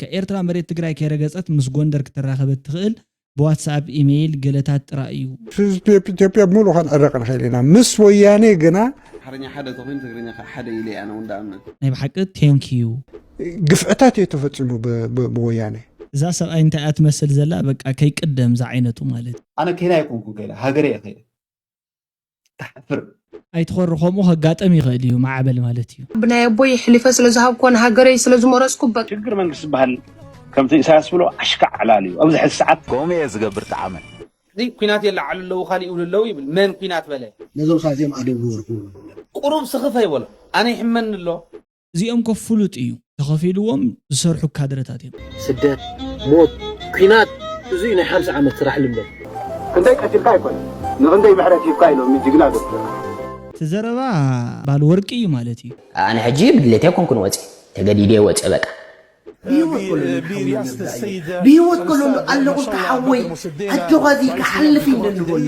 ከኤርትራ መሬት ትግራይ ከይረገጸት ምስ ጎንደር ክትራኸበ እትኽእል ብዋትስኣፕ፣ ኢሜይል፣ ገለታት ጥራይ እዩ። ህዝቢ ኢትዮጵያ ብምሉእ ከነዕርቕ ንኽእል ኢና። ምስ ወያኔ ግና ኣምሓርኛ ሓደ ተኾይኑ ትግርኛ ከዓ ሓደ ኢለ እየ ኣነ እውን ደኣምነን። ናይ ብሓቂ ቴንክ ዩ። ግፍዕታት እዩ ተፈጺሙ ብ- ብ- ብወያኔ። እዛ ሰብኣይ እንታይ እያ ትመስል ዘላ? በቃ ከይቅደም ዝዓይነቱ ማለት እዩ። ኣነ ኬንያ ኣይኮንኩን ከይደ፣ ሃገረ እየ ከይደ። ተሓፍር። ኣይትኾሪ፣ ከምኡ ከጋጠም ይኽእል እዩ፣ ማዕበል ማለት እዩ። ብናይ ኣቦይ ሕሊፈ ስለ ዝሃብኮ ንሃገረይ ስለ ዝመረጽኩ በቃ። ሽግር መንግስቲ ዝበሃል ከምቲ ኢሳያስ ብሎ ኣሽካዕ ዕላል እዩ ኣብዚ ሕዚ ሰዓት። ከምኡ እየ ዝገብር ጠዓመ። እዚ ኩናት የለዓሉ ኣለዉ፣ ካልእ ይብሉ ኣለዉ ይብል። መን ኩናት በለ? ነዞም ሳዚኦም ኣደብ ዝበርኩ። ቁሩብ ስኽፍ ኣይበሎ። ኣነ ይሕመኒ ኣሎ። እዚኦም ኮ ፍሉጥ እዩ፣ ተኸፊልዎም ዝሰርሑ ካድረታት እዮም። ስደት፣ ሞት፣ ኲናት፣ እዙይ ናይ ሓምሳ ዓመት ስራሕ ልምደት። ክንደይ ቀቲልካ ኣይኮነ ንክንደይ ምሕረት ሂብካ ኢሎም ጅግና ገብር። እቲ ዘረባ ባል ወርቂ እዩ ማለት እዩ። ኣነ ሕጂ ብድሌት ኣይኮንኩን ወፅእ፣ ተገዲደ ወፅእ በቃ። ብህይወት ከሎ ብህይወት ከሎ ኣለኹ ሓወይ ኣጆኻ እዚ ክሓልፍ እዩ እንደንበሎ።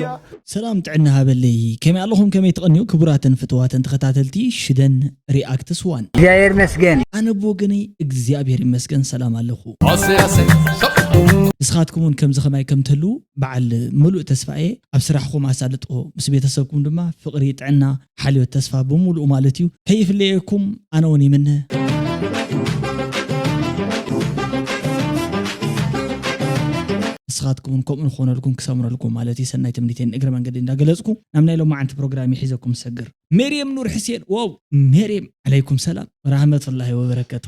ሰላም ጥዕና ሃበለይ፣ ከመይ ኣለኹም? ከመይ ትቐንዩ ክቡራትን ፍትዋትን ተኸታተልቲ ሽደን ሪኣክትስ ዋን? እግዚኣብሔር ይመስገን። ኣነ ብወገነይ እግዚኣብሔር ይመስገን ሰላም ኣለኹ። ንስኻትኩም እውን ከምዚ ከማይ ከም ትህልዉ በዓል ምሉእ ተስፋ እየ። ኣብ ስራሕኹም ኣሳልጦ፣ ምስ ቤተሰብኩም ድማ ፍቕሪ፣ ጥዕና፣ ሓልዮት፣ ተስፋ ብምሉኡ ማለት እዩ። ከይፍለየኩም ኣነ እውን ይምነ። ንስኻትኩም እውን ከምኡ ንኾነልኩም ክሰምረልኩም ማለት እዩ። ሰናይ ትምኒተይ ንእግረ መንገዲ እንዳገለጽኩ ናብ ናይ ሎማዓንቲ ፕሮግራም ይሒዘኩም ሰግር። ሜርየም ኑር ሕሴን፣ ዋው፣ ሜርየም፣ ዓለይኩም ሰላም ወራህመቱላሂ ወበረከቱ።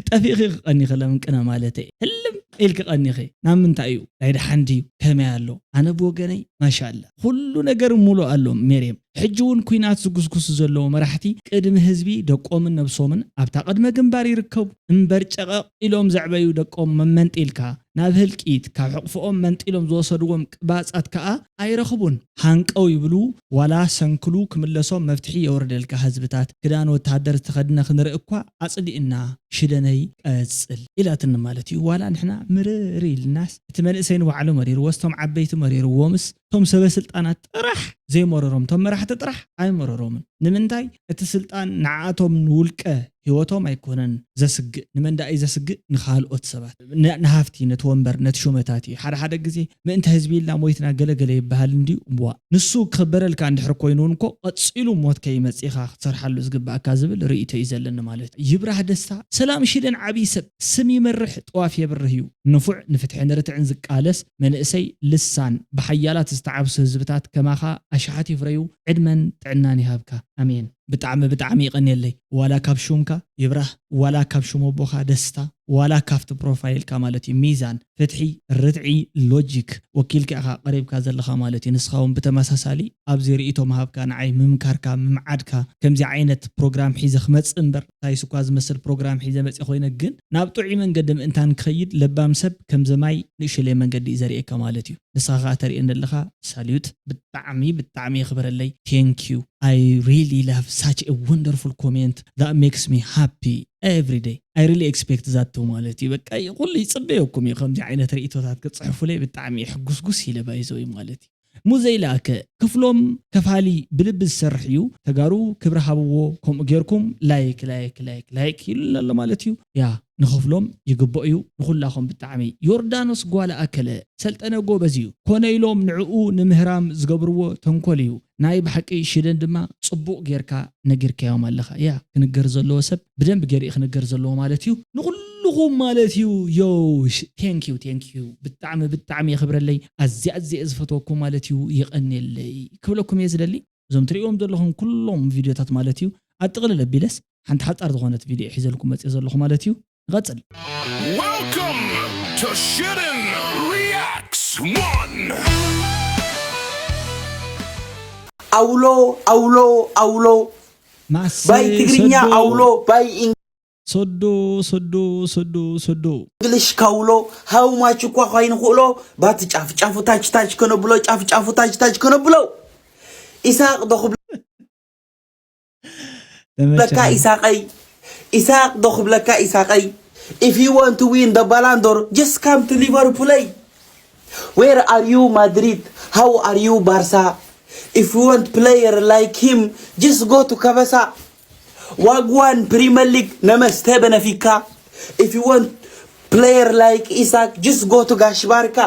ጠፊእኺ ክቐኒ ከለምንቅነ ማለት እየ። ህልም ኢልኪ ቀኒኺ። ናብ ምንታይ እዩ? ናይ ደሓን ድዩ? ከመይ ኣሎ? ኣነ ብወገነይ፣ ማሻላ። ኩሉ ነገር ሙሉእ ኣሎ፣ ሜርየም። ሕጂ እውን ኲናት ዝጉስጉሱ ዘለዉ መራሕቲ ቅድሚ ህዝቢ ደቆምን ነብሶምን ኣብታ ቅድመ ግንባር ይርከቡ። እምበር ጨቐቕ ኢሎም ዘዕበዩ ደቆም መመንጢልካ ናብ ህልቂት፣ ካብ ሕቕፍኦም መንጢሎም ዝወሰድዎም ቅባጻት ከኣ ኣይረኽቡን። ሃንቀው ይብሉ፣ ዋላ ሰንክሉ ክምለሶም መፍትሒ የወርደልካ ህዝብታት። ክዳን ወተሃደር ዝተኸድነ ክንርኢ እኳ ኣጽሊእና፣ ሽደነይ ቀጽል ኢላትኒ ማለት እዩ። ዋላ ንሕና ምርር ኢልናስ እቲ መንእሰይ ንባዕሉ መሪርዎ፣ ስቶም ዓበይቲ መሪርዎምስ፣ ቶም ሰበ ስልጣናት ጥራሕ ዘይመረሮም፣ ቶም መራሕቲ ጥራሕ ኣይመረሮምን። ንምንታይ? እቲ ስልጣን ንዓኣቶም ንውልቀ ህይወቶም ኣይኮነን ዘስግእ። ንመን ደኣ እዩ ዘስግእ? ንኻልኦት ሰባት። ን-፣ ንሃፍቲ፣ ነቲ ወንበር፣ ነቲ ሹመታት እዩ። ሓደ ሓደ ግዜ ምእንቲ ህዝቢ ኢልና ሞይትና ገለገለ ይበሃል እንድዩ። እዋ፣ ንሱ ክኽበረልካ እንድሕር ኮይኑ እውን እኮ ቀጺሉ ሞት ከይመጽእ ኢኻ ክትሰርሓሉ ዝግባኣካ ዝብል ርእይቶ እዩ ዘለኒ ማለት እዩ። ይብራህ ደስታ፣ ሰላም ሽደን ዓብዪ ሰብ፣ ስም ይመርሕ፣ ጥዋፍ የብርህ እዩ። ንፉዕ፣ ንፍትሕን ርትዕን ዝቃለስ መንእሰይ፣ ልሳን፣ ብሓያላት ዝተዓብሱ ህዝብታት ከማኻ ኣሽሓት ይፍረዩ። ዕድመን ጥዕናን ይሃብካ። ኣሜን። ብጣዕሚ ብጣዕሚ ይቐንየለይ። ዋላ ካብ ሹምካ ይብራህ፣ ዋላ ካብ ሹም ኣቦኻ ደስታ፣ ዋላ ካብቲ ፕሮፋይልካ ማለት እዩ፣ ሚዛን፣ ፍትሒ፣ ርትዒ፣ ሎጂክ ወኪልካ ኢኻ ቀሪብካ ዘለኻ ማለት እዩ። ንስኻ እውን ብተመሳሳሊ ኣብዚ ርእይቶ ምሃብካ፣ ንዓይ ምምካርካ፣ ምምዓድካ፣ ከምዚ ዓይነት ፕሮግራም ሒዘ ክመጽእ እምበር፣ ታይስ እኳ ዝመስል ፕሮግራም ሒዘ መጽእ ኮይነ፣ ግን ናብ ጥዑይ መንገዲ ምእንታን ክኸይድ ለባም ሰብ ከምዚ ማይ ንእሽለይ መንገዲ እዩ ዘርእየካ ማለት እዩ። ንስኻ ኸኣ ተርእየኒ ኣለኻ፣ ሳልዩት። ብጣዕሚ ብጣዕሚ የኽብረለይ። Thank you. I really love such a wonderful comment that makes me happy every day. I really expect that too ማለት እዩ። በቃ ኩሉ ይጽበየኩም እዩ ከምዚ ዓይነት ርእይቶታት ክትጽሕፉለይ፣ ብጣዕሚ ሕጉስጉስ ኢለ ባይዘወይ ማለት እዩ። ሙዘይ ለኣከ ክፍሎም ከፋሊ ብልቢ ዝሰርሕ እዩ። ተጋሩ ክብሪ ሃብዎ፣ ከምኡ ጌርኩም ላይክ ላይክ ላይክ ላይክ ኢሉና ኣሎ ማለት እዩ። ያ ንኽፍሎም ይግብኦ እዩ። ንኹላኹም ብጣዕሚ። ዮርዳኖስ ጓል ኣከለ፣ ሰልጠነ ጎበዝ እዩ። ኮነ ኢሎም ንዕኡ ንምህራም ዝገብርዎ ተንኮል እዩ። ናይ ብሓቂ ሽደን ድማ ጽቡቕ ጌርካ ነጊርካዮም ኣለኻ። ያ ክንገር ዘለዎ ሰብ ብደንብ ገይሩ እዩ ክንገር ዘለዎ ማለት እዩ። ንኹልኹም ማለት እዩ። ዮ፣ ሽ-፣ thank you፣ thank you። ብጣዕሚ ብጣዕሚ የኽብረለይ። ኣዝየ ኣዝየ እየ ዝፈትወኩም ማለት እዩ። የቐንየለይ ክብለኩም እየ ዝደሊ። እዞም ትርእይዎም ዘለኹም ኩሎም ቪድዮታት ማለት እዩ። ኣብ ጥቕልል ኣቢለስ ሓንቲ ሓጻር ዝኾነት ቪድዮ ሒዘልኩም መጽየ ዘለኹ ማለት እዩ። ንቐጽል። Welcome to Shitten Reacts One. ኣውሎ ኣውሎ ኣውሎ ማስ ባይ ትግርኛ ሶዶ፣ ኣውሎ ባይ ሶዶ ሶዶ ሶዶ ሶዶ። እንግሊሽ ካውሎ ሃው ማች እኳ ኳይንኽእሎ ባቲ ጫፍ ጫፉ ታች ታች ከነብሎ ጫፍ ጫፉ ታች ታች ከነብሎ ኢሳቅ ዶ ክብለ ተመቸ። ኢሳቀይ ኢሳቅ ዶ ክብለካ ኢሳቀይ if you want to win the Ballon d'Or just come to Liverpool. Where are you Madrid? How are you Barca? If you want player like him just go to Kabasa. Wagwan Premier League namaste benefika. If you want Player like Isak, just go to Gash Barka.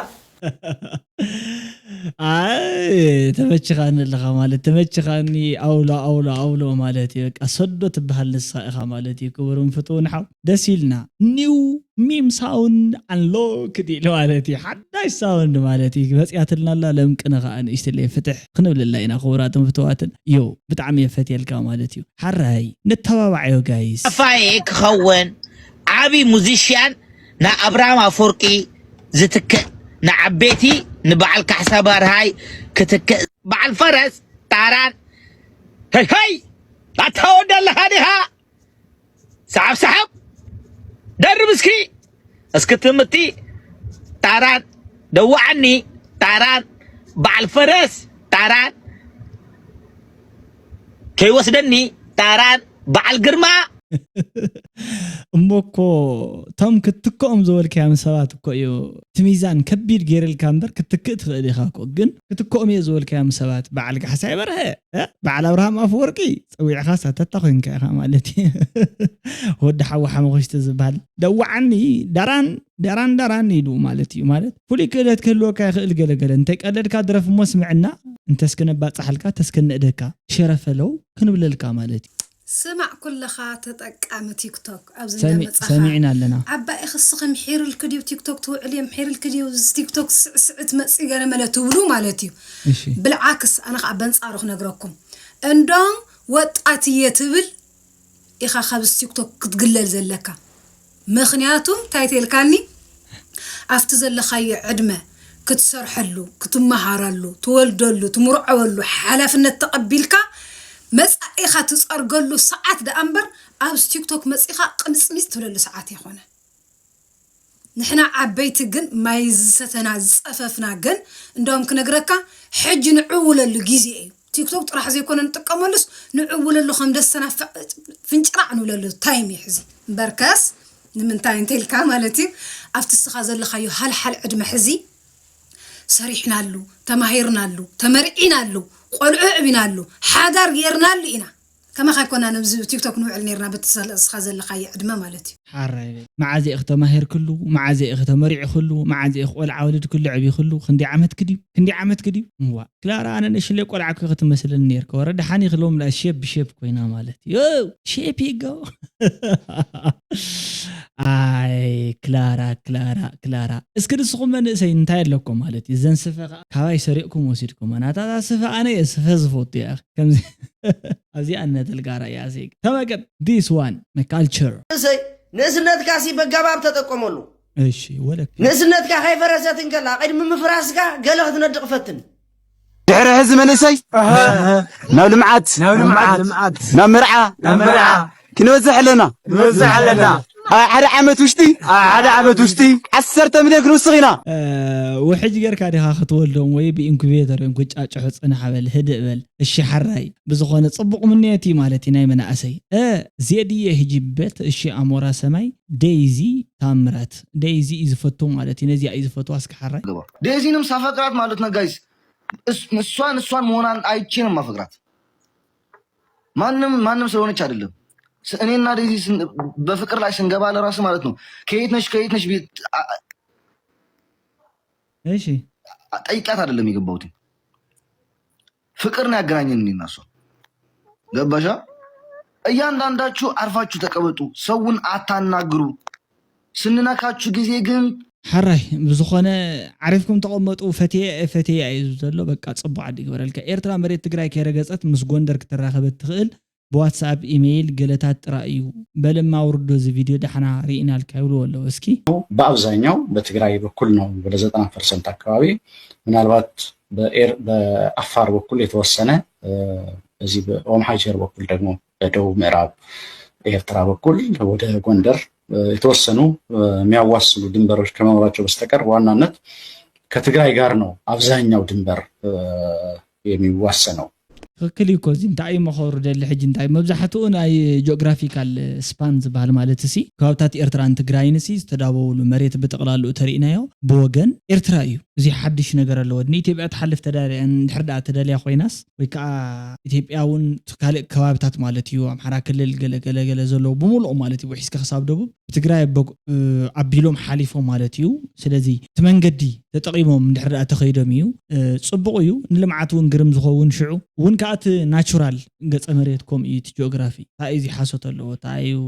ኣይ ተመችኻኒ ኣለኻ ማለት ተመችኻኒ ኣውሎ ኣውሎ ኣውሎ ማለት እዩ። በቃ ሰዶ ትበሃል ንስኻ ኢኻ ማለት እዩ። ክቡርን ፍቱውን ሓው ደስ ኢልና። ኒው ሚም ሳውንድ ኣንሎክድ ኢሉ ማለት እዩ። ሓዳሽ ሳውንድ ማለት እዩ። መፅያትልና ኣላ ለምቅነ ከዓ ንእሽትለይ ፍትሕ ክንብልላ ኢና ክቡራትን ፍትዋትን። ዮ ብጣዕሚ የፈትየልካ ማለት እዩ። ሓራይ ነተባባዓዮ ጋይስ። ጠፋኤ ክኸውን ዓቢ ሙዚሽያን ንኣብርሃም ኣፈወርቂ ዝትክእ ንዓበይቲ ንበዓል ካሕሳ ባርሃይ ክትክእ በዓል ፈረስ ጣራን ሄይ ሄይ ኣታ ወዲ ኣለኻ ዲኻ ሰሓብ ሰሓብ ደርብ እስኪ እስኪ ትምቲ ጣራን ደዋዓኒ ጣራን በዓል ፈረስ ጣራን ከይወስደኒ ጣራን በዓል ግርማ እሞ እኮ እቶም ክትክኦም ዝበልካዮም ሰባት እኮ እዩ እቲ ሚዛን ከቢድ ገይርልካ እምበር ክትክእ ትኽእል ኢኻ እኮ ግን ክትክኦም እየ ዝበልካዮም ሰባት በዓል ካሕሳይ በርሀ እ? በዓል ኣብርሃም ኣፈወርቂ ጸዊዕኻ ሳተታ ኮንካ ኢኻ ማለት እዩ ወዲ ሓዊ ሓመኾሽቲ ዝበሃል ደዋዓኒ ዳራን ዳራን ዳራን ኢሉ ማለት እዩ ማለት ፍሉይ ክእለት ክህልወካ ይኽእል ገለገለ እንተይቀለድካ ድረፍ እሞ ስምዕና እንተስክነባጻሓልካ ተስክንእደካ ሸረፈለው ክንብለልካ ማለት እዩ ስማዕ ኩለኻ ተጠቃሚ ቲክቶክ ኣብዚ ሰሚ- እንዳመጻኻ ሰሚዕና ኣለና ዓባይ ክስኺ ምሒርልክ ድዩ ቲክቶክ ትውዕል እየ ምሒርልክ ድዩ እዚ ቲክቶክ ስዕስዕ ትመፅእ ገለ መለ ትብሉ ማለት እዩ እሺ ብልዓክስ ኣነ ከዓ በንፃሩ ክነግረኩም እንዶም ወጣት እየ ትብል ኢኻ ካብዚ ቲክቶክ ክትግለል ዘለካ ምኽንያቱ እንታይ ተልካኒ ኣብቲ ዘለኻዮ ዕድመ ክትሰርሐሉ ክትመሃረሉ ትወልደሉ ትምርዐወሉ ሓላፍነት ተቐቢልካ መፃኢኻ ትፀርገሉ ሰዓት ደኣ እምበር ኣብዚ ቲክቶክ መፂኻ ቅምፅሚፅ ትብለሉ ሰዓት የኾነ ንሕና ዓበይቲ ግን ማይ ዝሰተና ዝፀፈፍና ግን እንደውም ክነግረካ ሕጂ ንዕውለሉ ግዜ እዩ ቲክቶክ ጥራሕ ዘይኮነ ንጥቀመሉስ ንዕውለሉ ከም ደሰና ፍንጭራዕ ንብለሉ ታይም እዩ ሕዚ እምበርከስ ንምንታይ እንተልካ ማለት እዩ ኣብቲ ስኻ ዘለኻዮ ሃልሓል ዕድመ ሕዚ ሰሪሕናሉ ተማሂርናሉ ተመርዒናሉ ቆልዑ ዕቢናሉ ሓዳር ገይርናሉ ኢና ከማኻ ኣይኮና ነብዚ ቲክቶክ ንውዕል ነርና በቲ ስኻ ዘለኻዮ ዕድመ ማለት እዩ ሓራይ በል መዓዘ ኢኺ ተማሂርክሉ መዓዘ ኢኺ ተመሪዕክሉ መዓዘ ኢኺ ቆልዓ ወሊድክሉ ዕቢክሉ ክንደይ ዓመትኪ ድዩ ክንደይ ዓመትኪ ድዩ እዋ ክላራ ኣነ ንእሽለይ ቆልዓ እኮ ክትመስለኒ ነርኪ ወረ ደሓን ኢኺ ሎም ላ ሼፕ ብሼፕ ኮይና ማለት እዩ ዮ ሼፕ ይገው ኣይ ክላራ ክላራ ክላራ እስኪ ንስኹም መንእሰይ እንታይ ኣለኩም ማለት እዩ ዘን ስፈ ከዓ ካባይ ሰሪቕኩም ወሲድኩም ናታ ስፈ ኣነ እየ ስፈ ዝፈቱ እያ ከምዚ ኣብዚኣ እነትልጋራ እያ ዜግ ተመገብ this one my culture ንእስነትካ ሲ በጋባብ ተጠቀመሉ እሺ ወለክ ንእስነትካ ከይፈረሰት እንከላ ቅድሚ ምፍራስካ ገለ ክትነድቕ ፈትን ድሕሪ ሕዚ መንእሰይ ናብ ልምዓት ናብ ልምዓት ናብ መርዓ ናብ መርዓ ክንበዝሕ ኣለና ንበዝሕ ኣለና ኣብ ሓደ ዓመት ውሽጢ ኣብ ሓደ ዓመት ውሽጢ ዓሰርተ ሚልዮን ክንውስኽ ኢና ውሕጅ ጌርካ ዲኻ ክትወልዶም ወይ ብኢንኩቤተር እዮም ክጫጭሑ ጽንሕ በል ህድእ በል እሺ ሓራይ ብዝኾነ ጽቡቕ ምንየት እዩ ማለት እዩ ናይ መናእሰይ እ ዜድየ ህጂ ቤት እሺ ኣሞራ ሰማይ ደይዚ ታምራት ደይዚ እዩ ዝፈቱ ማለት እዩ ነዚኣ እዩ ዝፈትዋ እስኪ ሓራይ ዴዚንም ሳፈቅራት ማለት ነው ጋይስ እሷን እሷን መሆናን አይቼ ነው ማፈቅራት ማንም ማንም ስለሆነች አይደለም እኔና ዴዚ በፍቅር ላይ ስንገባ ለራሱ ማለት ነው ከየት ነሽ ከየት ነሽ እሺ ጠይቂያት አይደለም የገባሁት ፍቅር ነው ያገናኘን እኔና እሷ ገባሻ እያንዳንዳችሁ አርፋችሁ ተቀመጡ ሰውን አታናግሩ ስንነካችሁ ጊዜ ግን ሓራይ ብዝኾነ ዓሪፍኩም ተቐመጡ ፈትየ ፈትየ እዩ ዘሎ በቃ ፅቡቅ ዓዲ ግበረልካ ኤርትራ መሬት ትግራይ ከይረገፀት ምስ ጎንደር ክትራኸበት ትኽእል ብዋትስኣፕ ኢሜይል ገለታት ጥራይ እዩ በልማ ውርዶ እዚ ቪድዮ ዳሕና ርኢናልካ ይብልዎ ኣለዉ እስኪ በአብዛኛው በትግራይ በኩል ነው ወደ ዘጠና ፐርሰንት አካባቢ ምናልባት በአፋር በኩል የተወሰነ በዚህ በኦምሃጀር በኩል ደግሞ በደቡብ ምዕራብ ኤርትራ በኩል ወደ ጎንደር የተወሰኑ የሚያዋስኑ ድንበሮች ከመኖራቸው በስተቀር በዋናነት ከትግራይ ጋር ነው አብዛኛው ድንበር የሚዋሰነው። ትኽክል እዩ እኮ። እዚ እንታይ እዩ መኸሩ ደሊ ሕጂ እንታይ መብዛሕትኡ ናይ ጂኦግራፊካል ስፓን ዝበሃል ማለት ሲ ከባብታት ኤርትራን ትግራይን ሲ ዝተዳበውሉ መሬት ብጠቕላሉ ተርእናዮ ብወገን ኤርትራ እዩ። እዚ ሓድሽ ነገር ኣለዎ። ንኢትዮጵያ ትሓልፍ ተዳልያ እንድሕር ደኣ ተዳልያ ኮይናስ ወይ ከዓ ኢትዮጵያ እውን እቲ ካልእ ከባብታት ማለት እዩ ኣምሓራ ክልል ገለ ገለ ገለ ዘለዎ ብምልኦም ማለት እዩ ውሒስካ ክሳብ ደቡብ ብትግራይ ኣቢሎም ሓሊፎም ማለት እዩ። ስለዚ እቲ መንገዲ ተጠቒሞም እንድሕር ደኣ ተኸይዶም እዩ ጽቡቕ እዩ። ንልምዓት እውን ግርም ዝኸውን ሽዑ እውን ከዓ እቲ ናቹራል ገጸ መሬት ከምኡ እዩ እቲ ጂኦግራፊ እንታይ እዩ እዚ ሓሶት ኣለዎ እንታይ እዩ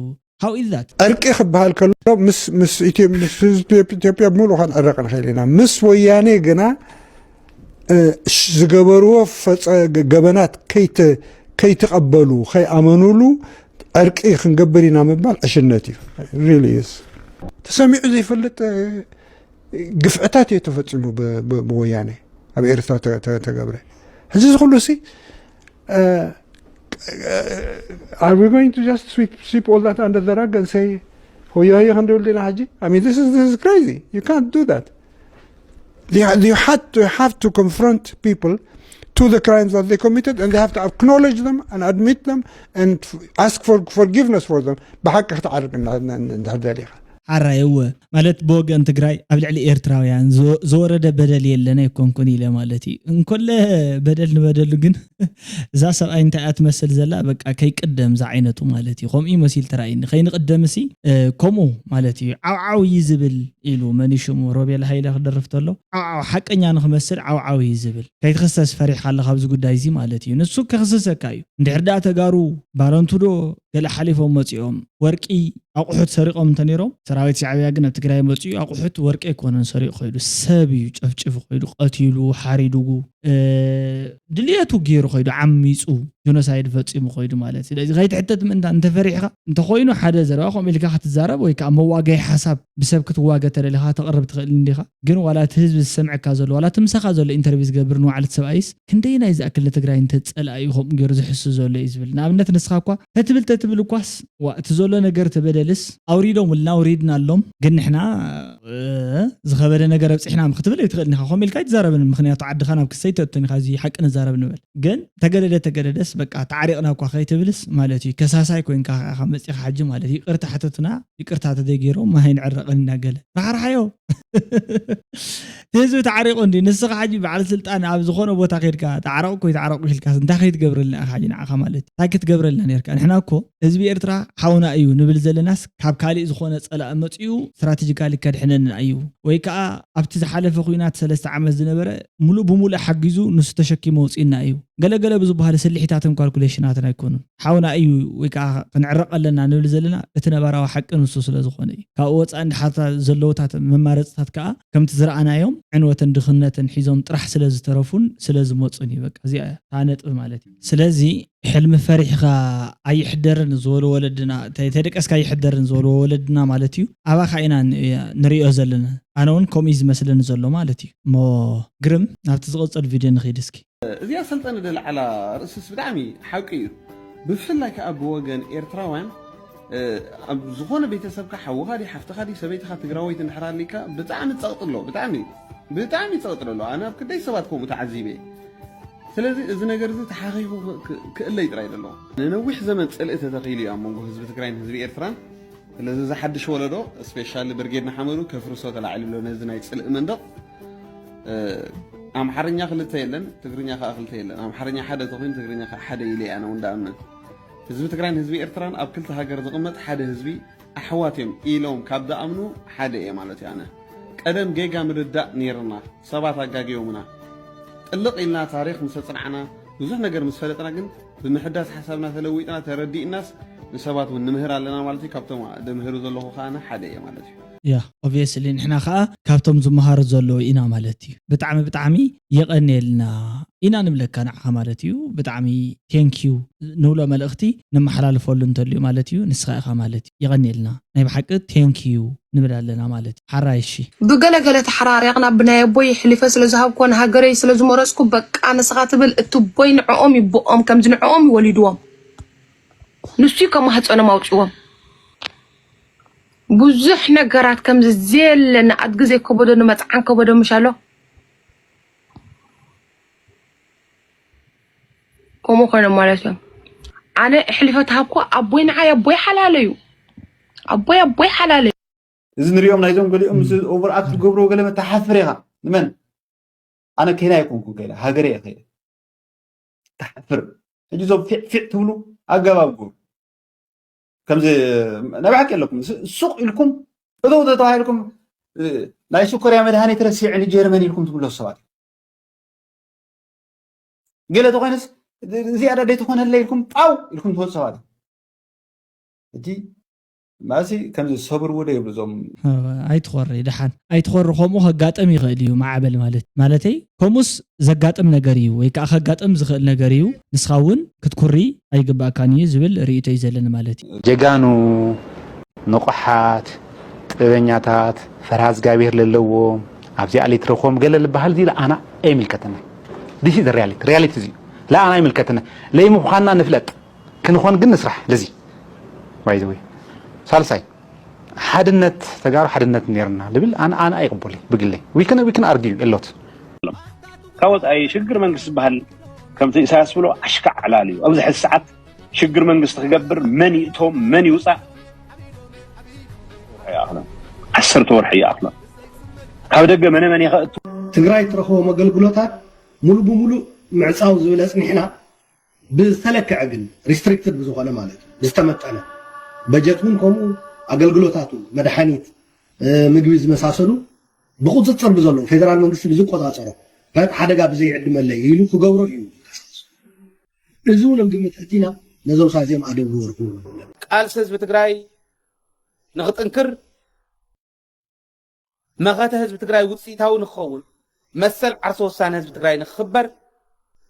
how is that? ዕርቂ ክበሃል ከሎ ምስ ምስ ኢትዮ ምስ ህዝቢ ኢትዮጵያ ብምሉእ ከነዕርቕ ንኽእል ኢና። ምስ ወያኔ ግና ዝገበርዎ ፈፀ ገበናት ከይተቐበሉ ከይኣመኑሉ ዕርቂ ክንገብር ኢና ምባል ዕሽነት እዩ። ተሰሚዑ ዘይፈልጥ ግፍዕታት እዩ ተፈፂሙ ብወያኔ ኣብ ኤርትራ ተገብረ። ሕዚ እዚ ኩሉ ሲ are we going to just sweep, sweep all that under the rug and say ሆየ ሆየ ክንድብል ዲና ሕጂ? I mean, this is, this is crazy. You can't do that. They, you had to have to confront people to the crimes that they committed, and they have to acknowledge them and admit them and ask for forgiveness for them. ብሓቂ ክትዓርቅ እንድሕር ደሊኻ ሓራይ እወ ማለት ብወገን ትግራይ ኣብ ልዕሊ ኤርትራውያን ዝወረደ በደል የለን ኣይኮንኩን ኢለ ማለት እዩ። እንኮለ በደል ንበደሉ ግን እዛ ሰብኣይ እንታይ እያ ትመስል ዘላ በቃ ከይቅደም ዝዓይነቱ ማለት እዩ። ከምኡ እዩ መሲል ተራእይኒ ከይንቅደም ሲ ከምኡ ማለት እዩ። ዓውዓው እዩ ዝብል ኢሉ መን እዩ ሽሙ ሮቤል ሃይለ ክደርፍ ተሎ ዓውዓው ሓቀኛ ንክመስል ዓውዓው እዩ ዝብል። ከይትክሰስ ፈሪሕካ ኣለካ ኣብዚ ጉዳይ እዚ ማለት እዩ። ንሱ ከክስሰካ እዩ። እንድሕር ደኣ ተጋሩ ባረንቱ ዶ ገለ ሓሊፎም መፂኦም ወርቂ ኣቑሑት ሰሪቖም እንተ ነይሮም ሰራዊት ሻዕብያ ግን ኣብ ትግራይ መፂኡ ኣቑሑት ወርቂ ኣይኮነን ሰሪቑ ከይዱ ሰብ እዩ ጨፍጭፉ ከይዱ ቀቲሉ ሓሪዱጉ ድልየቱ ገይሩ ከይዱ ዓሚፁ ጆኖሳይድ ፈፂሙ ከይዱ ማለት ስለዚ ከይትሕተት ምእንታ እንተፈሪሕካ እንተኮይኑ ሓደ ዘረባ ከምኡ ኢልካ ክትዛረብ ወይ ከዓ መዋጋይ ሓሳብ ብሰብ ክትዋገ ተደሊካ ተቕርብ ትኽእል እንዲኻ ግን ዋላ እቲ ህዝቢ ዝሰምዐካ ዘሎ ዋላ እቲ ምሳኻ ዘሎ ኢንተርቪ ዝገብር ንባዕሉ እቲ ሰብኣይስ ክንደይ ናይ ዝኣክል ንትግራይ እንተፀላእ እዩ ከምኡ ገይሩ ዝሕሱ ዘሎ እዩ ዝብል ንኣብነት ንስኻ እኳ ተትብል ተትብል እኳስ ዋ እቲ ዘሎ ነገር ተበደልስ ኣውሪዶምልና ኣውሪድናሎም ግን ንሕና ዝኸበደ ነገር ኣብፅሕና ክትብል ኣይትኽእል ኢኻ ከምኡ ኢልካ ኣይትዛረብን ምክንያቱ ዓድኻ ናብ ክሰይ ተእቶን ኢኻ እዚ ሓቂ ንዛረብ ንበል ግን ተገደደ ተገደደስ በቃ ተዓሪቕና እኳ ከይትብልስ ማለት እዩ ከሳሳይ ኮይንካ ካብ መፂኻ ሓጂ ማለት እዩ ይቅርታ ሕተቱና ይቅርታ ተደይ ገይሮም ማሃይ ንዕረቐን ኢና ገለ ራሕራሓዮ ህዝቢ ተዓሪቑ እንዲ ንስኻ ሓጂ በዓል ስልጣን ኣብ ዝኾነ ቦታ ከድካ ተዓረቑ ኮይ ተዓረቑ ኢልካ እንታይ ከይትገብረልና ኢኻ ሓጂ ንዓኻ ማለት እንታይ ክትገብረልና ነርካ ንሕና እኮ ህዝቢ ኤርትራ ሓውና እዩ ንብል ዘለናስ ካብ ካሊእ ዝኾነ ፀላእ መፅኡ ስትራቴጂካሊ ከድሕነና እዩ ወይ ከዓ ኣብቲ ዝሓለፈ ኩናት ሰለስተ ዓመት ዝነበረ ሙሉእ ብሙሉእ ሓጊዙ ንሱ ተሸኪሙ ወፂእና እዩ ገለገለ ብዝበሃሉ ስልሒታትን ካልኩሌሽናትን ኣይኮኑን ሓውና እዩ ወይ ከዓ ክንዕረቕ ኣለና ንብል ዘለና እቲ ነባራዊ ሓቂ ንሱ ስለ ዝኾነ እዩ ካብኡ ወፃኢ እንድሓታ ዘለውታት መማረፅታት ከዓ ከምቲ ዝረኣናዮም ዕንወትን ድኽነትን ሒዞም ጥራሕ ስለ ዝተረፉን ስለ ዝመፁን እዩ በቃ እዚኣ እያ እታ ነጥቢ ማለት እዩ ስለዚ ሕልሚ ፈሪሕኻ ኣይሕደርን ዝበሉ ወለድና ተደቀስካ ኣይሕደርን ዝበሉ ወለድና ማለት እዩ ኣባኻ ኢና ንሪኦ ዘለና ኣነ እውን ከምኡ ዝመስለኒ ዘሎ ማለት እዩ እሞ ግርም ናብቲ ዝቐፀል ቪድዮ ንኸይድ እስኪ እዚኣ ሰልጠነ ደልዓላ ርእስስ ብጣዕሚ ሓቂ እዩ ብፍላይ ከዓ ብወገን ኤርትራውያን ኣብ ዝኾነ ቤተሰብካ ሓውኻ ዲ ሓፍትኻ ዲ ሰበይትኻ ትግራወይቲ እንድሕር ኣሊካ ብጣዕሚ ፀቕጢ ኣሎ ብጣዕሚ ብጣዕሚ ፀቕጢ ኣሎ ኣነ ኣብ ክደይ ሰባት ከምኡ ተዓዚበ ስለዚ እዚ ነገር እዚ ተሓኺኹ ክእለይ ጥራይ ዘሎ ንነዊሕ ዘመን ፅልኢ ተተኺሉ እዩ ኣብ መንጎ ህዝቢ ትግራይን ህዝቢ ኤርትራን ስለዚ እዚ ሓድሽ ወለዶ ስፔሻሊ ብርጌድ ንሓመዱ ከፍርሶ ተላዒሉ ኣሎ ነዚ ናይ ፅልኢ መንደቕ ኣምሓርኛ ክልተ የለን ትግርኛ ከዓ ክልተ የለን ኣምሓርኛ ሓደ ተኮይኑ ትግርኛ ከዓ ሓደ ኢለ ኣነ እውን ዳኣምን ህዝቢ ትግራይን ህዝቢ ኤርትራን ኣብ ክልተ ሃገር ዝቕመጥ ሓደ ህዝቢ ኣሕዋት እዮም ኢሎም ካብ ዳኣምኑ ሓደ እየ ማለት እዩ ኣነ ቀደም ጌጋ ምርዳእ ነይርና ሰባት ኣጋጊዮምና ጥልቕ ኢልና ታሪኽ ምስ ኣፅናዕና ብዙሕ ነገር ምስ ፈለጥና ግን ብምሕዳስ ሓሳብና ተለዊጥና ተረዲእናስ ንሰባት እውን ንምህር ኣለና ማለት እዩ ካብቶም ድምህሩ ዘለኹ ከዓነ ሓደ እየ ማለት እዩ ያ ኦብቪየስሊ ንሕና ከዓ ካብቶም ዝመሃሩ ዘለዉ ኢና ማለት እዩ ብጣዕሚ ብጣዕሚ የቐንየልና ኢና ንብለካ ንዓኻ ማለት እዩ ብጣዕሚ ቴንኪዩ ንብሎ መልእኽቲ ነመሓላልፈሉ እንተልዩ ማለት እዩ ንስኻ ኢኻ ማለት እዩ የቐንየልና ናይ ብሓቂ ቴንኪዩ ንብል ኣለና ማለት እዩ ሓራይ እሺ ብገለገለ ተሓራሪቕና ብናይ ኣቦይ የሕሊፈ ስለ ዝሃብኮ ንሃገረይ ስለ ዝመረፅኩ በቃ ንስኻ ትብል እትቦይ ንዕኦም ይቦኦም ከምዚ ንዕኦም ይወሊድዎም ንሱ ከማህፀኖም ኣውፅዎም ብዙሕ ነገራት ከምዚ ዘየለ ንኣድጊ ዘይከበዶ ንመፅዓን ከበዶ ምሽ ኣሎ ከምኡ ኮይኖም ማለት እዮም። ኣነ ሕሊፈ ተሃብኩ ኣቦይ ንዓይ ኣቦይ ሓላለዩ ኣቦይ ኣቦይ ሓላለዩ። እዚ ንሪኦም ናይዞም ገሊኦም ምስ ኦቨር ኣክት ዝገብርዎ ገለ መተሓፍር ኢኻ። ንመን ኣነ ከይና ኣይኮንኩን ከይና ሃገረ እየ ከይደ ተሓፍር። ሕጂ እዞም ፊዕ ፊዕ ትብሉ ኣገባብ ግብሩ ከምዚ ናይ ብሓቂ ኣለኩም ስ- ሱቕ ኢልኩም እተው ተተባሂልኩም እ፣ ናይ ሽኮርያ መድሃኒት ረሲዕኒ ጀርመን ኢልኩም ትምለሱ ሰባት ገለ ተኾይነስ እዚኣ ዳ ደይትኾነለ ኢልኩም ጣው ኢልኩም ትወፁ ሰባት እቲ ማሲ ከምዚ ሰብር ውደ ይብሉ እዞም ኣይትኾሪ ደሓን ኣይትኾሪ። ከምኡ ከጋጥም ይኽእል እዩ ማዕበል ማለት ማለተይ ከምኡስ ዘጋጥም ነገር እዩ ወይ ከዓ ከጋጥም ዝኽእል ነገር እዩ። ንስኻ እውን ክትኩሪ ኣይግባእካን እዩ ዝብል ርእይቶ እዩ ዘለኒ ማለት እዩ። ጀጋኑ፣ ንቑሓት፣ ጥበበኛታት፣ ፈርሃ እግዚኣብሔር ለለዎም ኣብዚኣ ለይትረኽቦም ገለ ልበሃል እዚ ለኣና ኣይምልከተና። This is reality. Reality እዚ ለኣና ኣይምልከተና። ለይምዃንና ንፍለጥ ክንኾን ግን ንስራሕ ለዚ by the way። ሳልሳይ ሓድነት ተጋሩ ሓድነት ነርና ልብል ኣነ ኣነ ኣይቅበል ብግለይ we can we can argue a lot። ካብ ወፃኢ ሽግር መንግስቲ ዝበሃል ከምቲ ኢሳያስ ብሎ ኣሽካዕ ዕላል እዩ። ኣብዚ ሕዚ ሰዓት ሽግር መንግስቲ ክገብር መን ይእቶ መን ይውፃእ ይኣኽሎ ዓሰርተ ወርሒ ይኣኽሎ ካብ ደገ መነ መን ይኸእቱ ትግራይ ትረኽቦም ኣገልግሎታት ሙሉ ብሙሉ ምዕፃው ዝብል ኣፅኒሕና ብዝተለክዐ ግን restricted ብዝኾነ ማለት እዩ ዝተመጠነ በጀት እውን ከምኡ ኣገልግሎታት እውን መድሓኒት ምግቢ ዝመሳሰሉ ብቁፅፅር ብዘለዉ ፌደራል መንግስቲ ብዝቆፃፀሮ በት ሓደጋ ብዘይዕድመለይ ኢሉ ክገብሮ እዩ እዚ እውን ኣብ ግምት ኣቲና ነዞም ሳዚኦም ኣደብ ዝበርኩ ቃልሲ ህዝቢ ትግራይ ንክጥንክር መኸተ ህዝቢ ትግራይ ውፅኢታዊ ንክኸውን መሰል ዓርሰ ውሳነ ህዝቢ ትግራይ ንክኽበር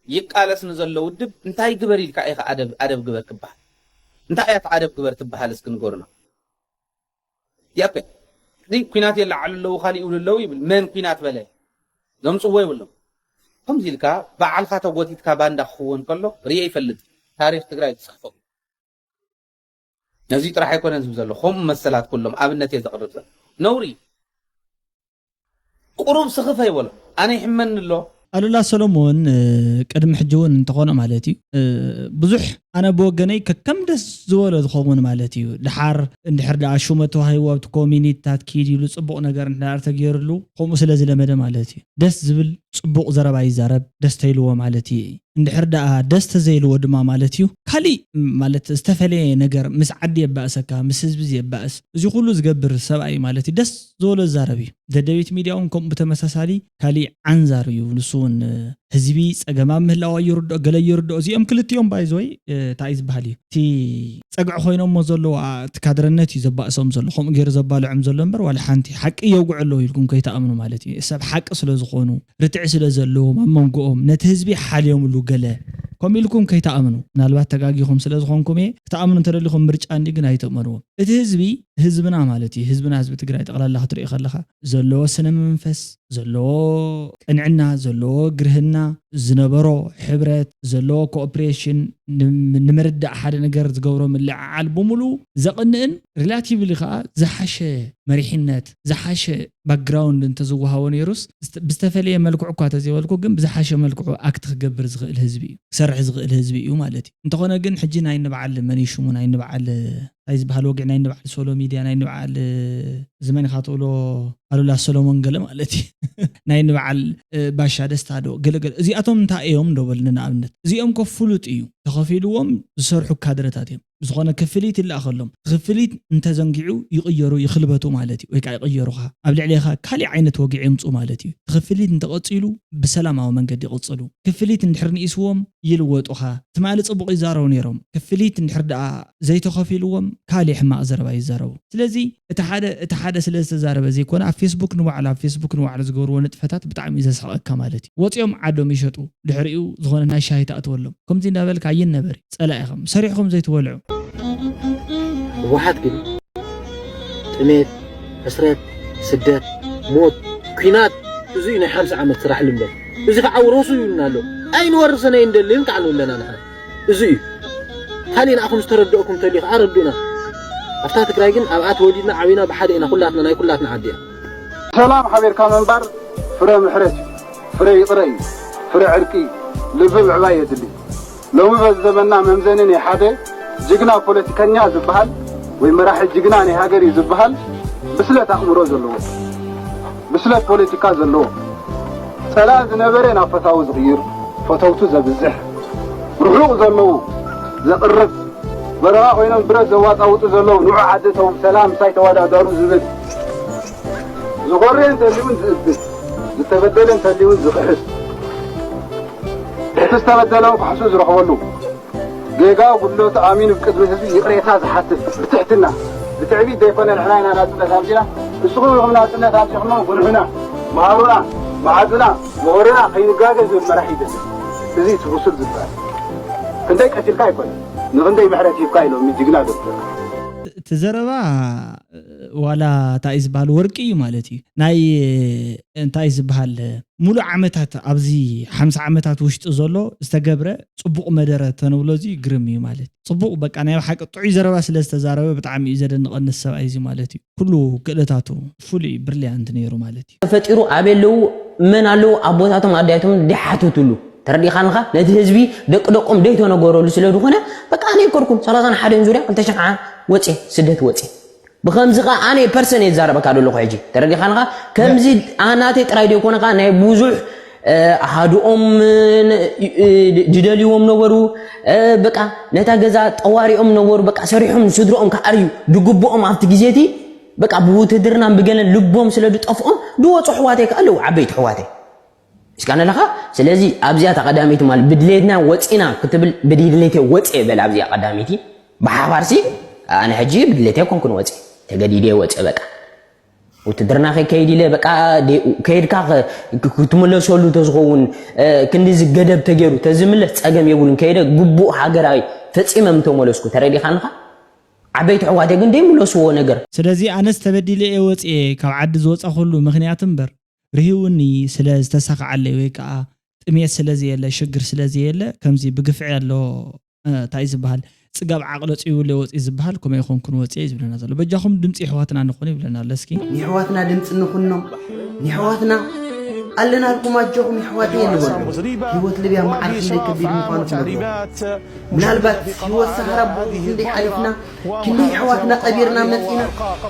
ይቃለስ ንዘሎ ውድብ እንታይ ግበር ኢልካ ኢኻ ኣደብ ኣደብ ግበር ክበሃል እንታይ እያ ኣደብ ግበር ትበሃል እስኪ ንገሩና ያፔ እዚ ኩናት የለዓሉ ኣለዉ ካሊእ ይብሉ ኣለዉ ይብል መን ኩናት በለ ዘምፅዎ የብሎም ከምዚ ኢልካ በዓልካ ተጎቲትካ ባንዳ ክኽወን ከሎ ርየ ይፈልጥ ታሪክ ትግራይ ዝፅሕፎ ነዚ ጥራሕ ኣይኮነን ዝብ ዘሎ ከምኡ መሰላት ኩሎም ኣብነት እየ ዘቕርብ ዘሎ ነውሪ ቁሩብ ስኽፍ ኣይበሎ ኣነ ይሕመኒ ኣሎ ኣሉላ ሰሎሞን ቅድሚ ሕጂ እውን እንተኾነ ማለት እዩ ብዙሕ ኣነ ብወገነይ ከከም ደስ ዝበሎ ዝኸውን ማለት እዩ ድሓር እንድሕር ደኣ ሹመት ተዋሂቡ ኣብቲ ኮሚኒታት ኪድ ኢሉ ፅቡቕ ነገር እንድሕር ተገይርሉ ከምኡ ስለ ዝለመደ ማለት እዩ ደስ ዝብል ፅቡቕ ዘረባ ይዛረብ ደስተ ኢልዎ ማለት እዩ እንድሕር ደኣ ደስ ተዘይልዎ ድማ ማለት እዩ ካሊእ ማለት ዝተፈለየ ነገር ምስ ዓዲ የባእሰካ ምስ ህዝቢ የባእስ እዚ ኩሉ ዝገብር ሰብኣይ ማለት እዩ ደስ ዝበሎ ዝዛረብ እዩ ደደቢት ሚድያ እውን ከምኡ ብተመሳሳሊ ካሊእ ዓንዛር እዩ ንሱ እውን ህዝቢ ፀገማብ ምህላዋ ይርድኦ ገለ ይርድኦ እዚኦም ክልቲኦም ባይዘወይ እንታይ እዩ ዝበሃል እዩ እቲ ፀግዒ ኮይኖሞ ዘለዉ እቲ ካድረነት እዩ ዘባእሶም ዘሎ ከምኡ ገይሩ ዘባልዖም ዘሎ እምበር ዋላ ሓንቲ ሓቂ የውግዑ ኣለዉ ኢልኩም ከይተኣምኑ ማለት እዩ ሰብ ሓቂ ስለ ዝኾኑ ርትዒ ስለ ዘለዎም ኣብ መንጎኦም ነቲ ህዝቢ ሓልዮምሉ ገለ ከምኡ ኢልኩም ከይትኣምኑ ምናልባት ተጋጊኹም ስለ ዝኾንኩም እየ ክትኣምኑ እንተደሊኹም ምርጫ እንዲ ግን ኣይትእመንዎም እቲ ህዝቢ ህዝብና ማለት እዩ ህዝብና ህዝቢ ትግራይ ጠቕላላ ክትሪኢ ከለኻ ዘለዎ ስነ መንፈስ ዘለዎ ቅንዕና ዘለዎ ግርህና ዝነበሮ ሕብረት ዘለዎ ኮኦፕሬሽን ንምርዳእ ሓደ ነገር ዝገብሮ ምልዕዓል ብምሉኡ ዘቕንእን ሪላቲቭሊ ከዓ ዝሓሸ መሪሕነት ዝሓሸ ባክግራውንድ እንተዝወሃቦ ነይሩስ ብዝተፈለየ መልክዑ እኳ ተዘይበልኩ ግን ብዝሓሸ መልክዑ ኣክት ክገብር ዝኽእል ህዝቢ እዩ ክሰርሕ ዝኽእል ህዝቢ እዩ ማለት እዩ እንተኾነ ግን ሕጂ ናይ ንበዓል መን ሽሙ ናይ ንበዓል እንታይ ዝበሃል ወግዒ ናይ ንበዓል ሶሎ ሚድያ ናይ ንበዓል ዝመን ኢኻ ትብሎ ኣሉላ ሰሎሞን ገለ ማለት እዩ ናይ ንበዓል ባሻ ደስታ ዶ ገለገለ እዚኣቶም እንታይ እዮም ዶ በልኒ ንኣብነት እዚኦም ኮ ፍሉጥ እዩ ተኸፊልዎም ዝሰርሑ ካድረታት እዮም ዝኾነ ክፍሊት ይለኣኸሎም ክፍሊት እንተዘንጊዑ ይቕየሩ ይኽልበቱ ማለት እዩ ወይ ከዓ ይቕየሩኻ ኣብ ልዕሌኻ ካሊእ ዓይነት ወግዒ የምፁ ማለት እዩ ክፍሊት እንተቐፂሉ ብሰላማዊ መንገዲ ይቕፅሉ ክፍሊት እንድሕር ንኢስዎም ይልወጡኻ ትማሊ ፅቡቕ ይዛረቡ ነይሮም ክፍሊት እንድሕር ደኣ ዘይተኸፊልዎም ካሊእ ሕማቕ ዘረባ ይዛረቡ ስለዚ እቲ ሓደ እቲ ሓደ ስለ ዝተዛረበ ዘይኮነ ኣብ ፌስቡክ ንባዕሉ ኣብ ፌስቡክ ንባዕሉ ዝገብርዎ ንጥፈታት ብጣዕሚ እዩ ዘስሕቐካ ማለት እዩ ወፂኦም ዓዶም ይሸጡ ድሕሪኡ ዝኾነ ናይ ሻሂ ተኣትወሎም ከምዚ እንዳበልካ ይነበሪ ፀላኢኹም ሰሪሕኹም ዘይትበልዑ ህወሓት ግን ጥሜት፣ ሕስረት፣ ስደት፣ ሞት፣ ኲናት እዙይ ናይ ሓምሳ ዓመት ስራሕ ልምበር። እዚ ከዓ ውረሱ ይብልና ኣሎ። ኣይንወርሰን ኣይንደልን ከዓ ንብለና ንሓ። እዚ እዩ። ካሊእ ንዓኹም ዝተረደእኩም ተልዩ ከዓ ረዱና። ኣብታ ትግራይ ግን ኣብኣ ተወሊድና ዓቢና ብሓደ ኢና ኩላትና ናይ ኩላትና ዓዲ እያ። ሰላም ሓቢርካ ምንባር ፍረ ምሕረት እዩ። ፍረ ይቕረ እዩ። ፍረ ዕርቂ እዩ። ልቢ ምዕባይ የድሊ። ሎሚ በዚ ዘመንና መምዘኒ ናይ ሓደ ጅግና ፖለቲከኛ ዝበሃል ወይ መራሒ ጅግና ናይ ሃገር እዩ ዝበሃል ብስለት ኣእምሮ ዘለዎ፣ ብስለት ፖለቲካ ዘለዎ፣ ጸላኢ ዝነበረ ናብ ፈታዊ ዝቕይር፣ ፈተውቱ ዘብዝሕ፣ ርሑቕ ዘለዉ ዘቕርብ፣ በረኻ ኮይኖም ብረት ዘዋጣውጡ ዘለዉ ንዑ ዓዲ ተው ሰላም ምሳይ ተወዳደሩ ዝብል፣ ዝኾርየ እንተልዩን ዝእብድ፣ ዝተበደለ እንተልዩን ዝኽሕስ፣ እቲ ዝተበደለ እውን ክሕሱ ዝረኽበሉ፣ ጌጋ ጉድለቱ ኣሚኑ ብቅድሚ ህዝቢ ይቕሬታ ዝሓትት ብትሕትና፣ ብትዕቢት ዘይኮነ ንሕና ኢና ናጽነት ኣምጺና፣ ንስኹም ኢኹም ናጽነት ኣምጺኹሞ፣ ጉንሑና፣ መሃሩና፣ መዓዱና፣ ምሁርና ከይንጋገ ዝብል መራሒ ይደሊ። እዚ እቲ ብሱል ዝበሃል። ክንደይ ቀቲልካ ኣይኮነ፣ ንኽንደይ ምሕረት ሂብካ ኢሎም ጅግና ዶክተር። እቲ ዘረባ ዋላ እንታይ እዩ ዝበሃል ወርቂ እዩ ማለት እዩ። ናይ እንታይ ዝበሃል ሙሉእ ዓመታት ኣብዚ ሓምሳ ዓመታት ውሽጢ ዘሎ ዝተገብረ ጽቡቕ መደረ ተንብሎ እዚ ግርም እዩ ማለት እዩ። ጽቡቕ በቃ ናይ ብሓቂ ጥዑይ ዘረባ ስለ ዝተዛረበ ብጣዕሚ እዩ ዘደንቐኒ እዚ ሰብኣይ እዚ ማለት እዩ። ኩሉ ክእለታቱ ፍሉይ ብሪልያንት ነይሩ ማለት እዩ። ተፈጢሩ ኣበይ ኣለዉ መን ኣለዉ ኣቦታቶም ኣዳይቶም ደይሓተትሉ ተረዲኻንኻ ነቲ ህዝቢ ደቂ ደቆም ደይተነገረሉ ስለ ዝኾነ በቃ ኣነ ይከርኩም ሰላሳን ሓደን ዙርያ ክልተ ሽሕ ወፅየ ስደት ወፅየ ብኸምዚ ኸዓ ኣነ ፐርሰን እየ ዝዛረበካ ዘለኹ ሕጂ ተረዲኻንኻ ከምዚ ኣናተይ ጥራይ ደይኮነ ኸዓ ናይ ብዙሕ ኣሃድኦም ድደልይዎም ነበሩ በቃ ነታ ገዛ ጠዋሪኦም ነበሩ በቃ ሰሪሖም ንስድርኦም ክኣርዩ ድግብኦም ኣብቲ ግዜቲ በቃ ብውትድርናን ብገለን ልቦም ስለ ድጠፍኦም ድወፁ ኣሕዋተይ ከ ኣለዉ ዓበይቲ ኣሕዋተይ እስካ ነለካ ስለዚ ኣብዚኣ እታ ቀዳመይቲ ማለት ብድሌትና ወፂና ክትብል ብድሌተይ ወፅየ በል ኣብዚኣ ቀዳመይቲ ብሓባርሲ ኣነ ሕጂ ብድሌተይ ኮንኩን ወፅየ ተገዲደ ወፅየ በቃ ውትድርና ከይከይድ ኢለ በቃ ከይድካ ክትምለሰሉ ተዝኸውን ክንዲዚ ገደብ ተገይሩ ተዝምለስ ፀገም የብሉን ከይደ ግቡእ ሃገራዊ ፈፂመ ምተመለስኩ ተረዲኻንኻ ዓበይቲ ኣሕዋተይ ግን ደይምለስዎ ነገር። ስለዚ ኣነስ ተበዲለ እየ ወፅየ ካብ ዓዲ ዝወፃኹሉ ምኽንያት እምበር ርሂውኒ ስለ ዝተሳኽዓለይ ወይ ከዓ ጥሜት ስለ ዘየለ ሽግር ስለ ዘየለ ከምዚ ብግፍዒ ኣሎ እንታይ ዝበሃል ፅጋብ ዓቕሎ ፅዩለ ወፂ ዝበሃል ከምኡ ይኾንኩን ወፂየ እዩ ዝብለና ዘሎ በጃኹም ድምፂ የሕዋትና ንኾን ይብለና ኣሎ እስኪ ንሕዋትና ድምፂ ንኹኖም ንሕዋትና ኣለናልኩም ኣጆኹም የሕዋተይ ንበሎም ህይወት ልብያ መዓር ክንደይ ከቢድ ምዃኑ ትነግሮም ምናልባት ህይወት ሰሃራ ብኡ ክንደይ ሓሊፍና ክንደይ የሕዋትና ቀቢርና መፂና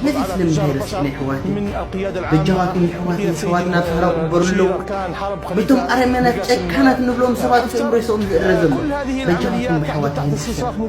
ነዚ ስለምንታይ ረሲዕና የሕዋተይ በጃኻትኩም የሕዋተይ የሕዋትና ሰሃራ ክበሩ ኣለዉ በቶም ኣረመናት ጨካናት ንብሎም ሰባት ከእምሮ ይስኦም ዝእረ ዘሎ በጃኻትኩም የሕዋተይ ንሕሰብ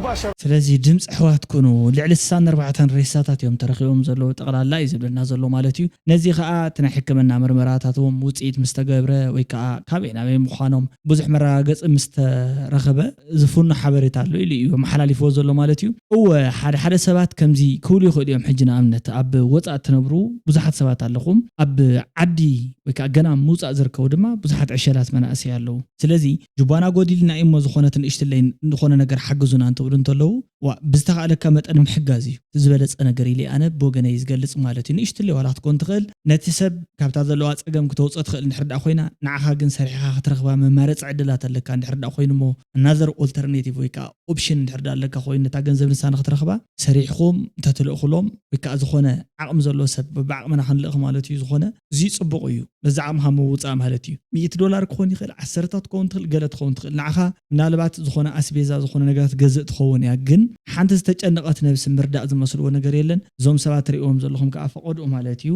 ስለዚ ድምፂ ኣሕዋት ኩኑ ልዕሊ ስሳን ኣርባዕተን ሬሳታት እዮም ተረኺቦም ዘለዉ ጠቕላላ እዩ ዝብለና ዘሎ ማለት እዩ ነዚ ከዓ እቲ ናይ ሕክምና ምርመራታት እውን ውፅኢት ምስ ተገብረ ወይ ከዓ ካበይ ናበይ ምዃኖም ብዙሕ መረጋገፂ ምስ ተረኸበ ዝፍኖ ሓበሬታ ኣሎ ኢሉ እዩ ኣመሓላሊፍዎ ዘሎ ማለት እዩ እወ ሓደ ሓደ ሰባት ከምዚ ክብሉ ይኽእሉ እዮም ሕጂ ንኣብነት ኣብ ወፃእ ትነብሩ ብዙሓት ሰባት ኣለኹም ኣብ ዓዲ ወይ ከዓ ገና ምውፃእ ዝርከቡ ድማ ብዙሓት ዕሸላት መናእሰይ ኣለዉ ስለዚ ጅባና ጎዲልና እሞ ዝኾነት ንእሽትለይ ዝኾነ ነገር ሓግዙና እንትብሉ እንተለዉ ዋ ብዝተኻእለካ መጠን ምሕጋዝ እዩ እቲ ዝበለፀ ነገር ኢለ ኣነ ብወገነይ ዝገልፅ ማለት እዩ ንእሽትለይ ዋላ ክትኮን ትኽእል ነቲ ሰብ ካብታ ዘለዋ ፀገም ክተውፅኦ ትኽእል እንድሕር ዳ ኮይና ንዓኻ ግን ሰሪሕኻ ክትረኽባ መማረፂ ዕድላት ኣለካ እንድሕር ዳ ኮይኑ እሞ another alternative ወይ ከዓ option እንድሕር ዳ ኣለካ ኮይኑ ነታ ገንዘብ ንሳ ንክትረኽባ ሰሪሕኹም እንተትልእኹሎም ወይ ከዓ ዝኾነ ዓቕሚ ዘለዎ ሰብ በብዓቕምና ክንልእኽ ማለት እዩ ዝኾነ እዚ ፅቡቕ እዩ በዚ ዓቕምኻ ምውፃእ ማለት እዩ ሚእቲ ዶላር ክኾን ይኽእል ዓሰርታት ክኸውን ትኽእል ገለ ትኸውን ትኽእል ንዓኻ ምናልባት ዝኾነ ኣስቤዛ ዝኾነ ነገራት ገዝእ ትኸውን እያ ግን ሓንቲ ዝተጨነቐት ነብሲ ምርዳእ ዝመስልዎ ነገር የለን እዞም ሰባት ትሪእዎም ዘለኹም ከዓ ፈቐድኡ ማለት እዩ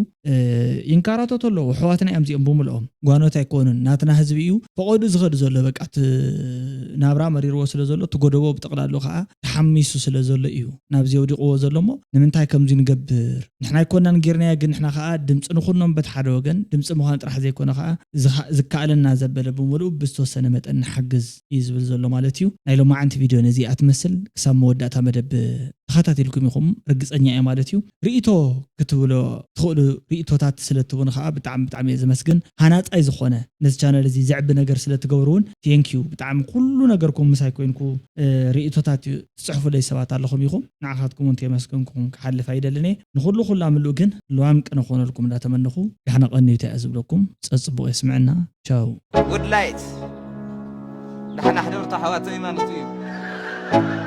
ይንካራተቱ ኣለዉ ኣሕዋትና እዮም እዚኦም ብምልኦም ጓኖት ኣይኮኑን ናትና ህዝቢ እዩ ፈቐድኡ ዝኸድ ዘሎ በቃ ናብራ መሪርዎ ስለ ዘሎ እቲ ጎደቦ ብጠቕላሉ ከዓ ተሓሚሱ ስለ ዘሎ እዩ ናብዚ ወዲቕዎ ዘሎ እሞ ንምንታይ ከምዚ ንገብር ንሕና ኣይኮናን ጌርናዮ ግን ንሕና ከዓ ድምፂ ንኹኖም በት ሓደ ወገን ድምፂ ምዃን ጥራሕ ዘይኮነ ከዓ ዝከኣለና ዘበለ ብምሉኡ ብዝተወሰነ መጠን ንሓግዝ እዩ ዝብል ዘሎ ማለት እዩ ናይ ሎማዓንቲ ቪድዮ ነዚኣ ትመስል ክሳብ መወዳእታ መደብ ተኸታቲልኩም ኢኹም ርግፀኛ እየ ማለት እዩ ርእቶ ክትብሎ ትኽእሉ ርእቶታት ስለ ትቡን ከዓ ብጣዕሚ ብጣዕሚ እየ ዘመስግን ሃናፃይ ዝኾነ ነዚ ቻነል እዚ ዘዕቢ ነገር ስለ ትገብሩ እውን ቴንኪዩ ብጣዕሚ ኩሉ ነገርኩም ምሳይ ኮይንኩ ርእቶታት እዩ ትፅሕፉለይ ሰባት ኣለኹም ኢኹም ንዓኻትኩም እውን ተመስገንኩም ክሓልፍ ኣይደልን እየ ንኹሉ ኩላ ምሉእ ግን ልዋም ቅነ ክኾነልኩም እንዳተመነኹ ዳሕና ቀንዩ እንታይ እየ ዝብለኩም ፀፅቡቕ የስምዐና ቻው Good light ዳሕና ሕደርቱ ኣሕዋተይ ማለት እዩ